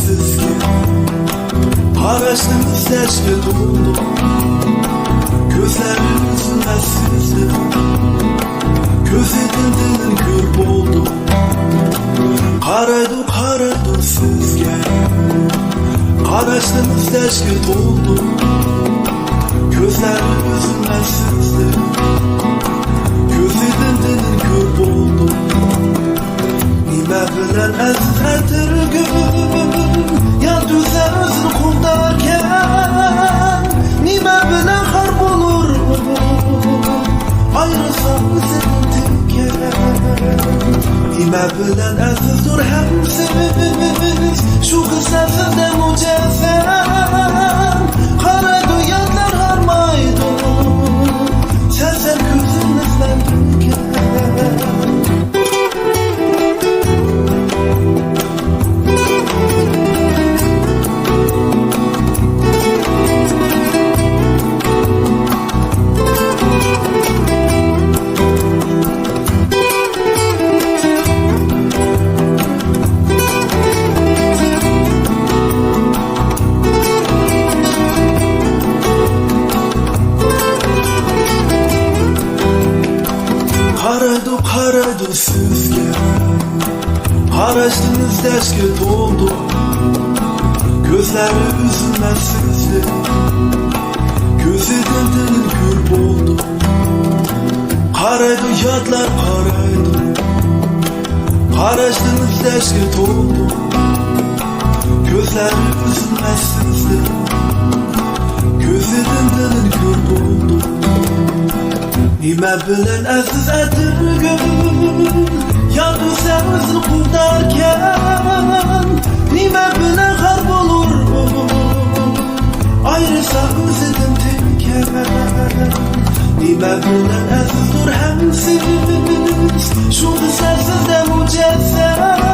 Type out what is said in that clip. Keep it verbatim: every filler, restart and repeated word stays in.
سىزگە قاراشتىن ئىزدەشكە تولدۇم. كۆزلەرنى ئۈزمەس سىزدىن، كۆزىدىن دىلىن كۆر بولدۇم. قارايدۇ، قارايدۇ سىزگە، قاراشتىن ئىزدەشكە تولدۇم. كۆزلەرنى ئۈزمەس سىزدىن، كۆزىدىن دىلىن كۆر بولدۇم. نېمە بىلەن ئەزىز ئەتىرگۈل يات يۈزلەر ئۆزىنى قوغداركەن؟ نېمە بىلەن خار بولۇر ئايرىلساق ئۆزىدىن تىكەن؟ نېمە بىلەن ئەزىزدۇر ھەمسىز شۇ قىسمەتسىزدە مۇجەسسەم؟ قارايدۇ ياتلار ھارمايدۇ سەنسىز كۆزۈم ئىزلەندۈرگەن. قارايدۇ، قارايدۇ سىزگە، قاراشتىن ئىزدەشكە تولدۇم. كۆزلەرنى ئۈزمەس سىزدىن، كۆزىدىن دىلىن كۆر بولدۇم. قارايدۇ ياتلار، قارايدۇ، قاراشتىن ئىزدەشكە تولدۇم. كۆزلەرنى ئۈزمەس سىزدىن، كۆزىدىن دىلىن كۆر بولدۇم. نېمە بىلەن ئەزىز ئەتىرگۈل يات يۈزلەر ئۆزىنى قوغداركەن؟ نېمە بىلەن خار بولۇر ئايرىلسا ئۆزىدىن تىكەن؟ نېمە بىلەن ئەزىزدۇر ھەمسىز شۇ قىسمەتسىزدە مۇجەسسەم؟